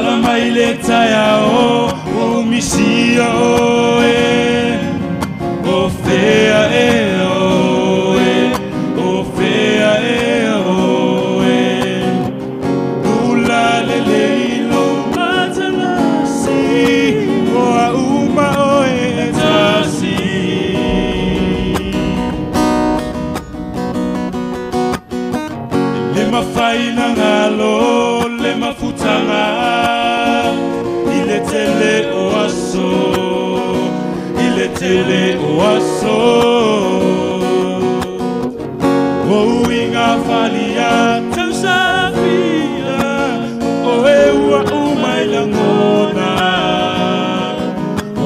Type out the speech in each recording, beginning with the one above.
Ala mai le taeao ua umisia oe. O fea e oe, o fea e oe. Ula lelei lou matalasi, o a uma oe e tasi. Le mafai na galo le mafutaga i le tele o aso, i le tele o aso. O uiga falia tausafia, o e ua uma i lagona,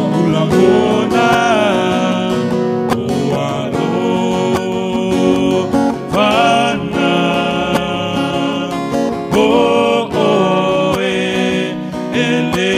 o lagona o alofana. O oe e le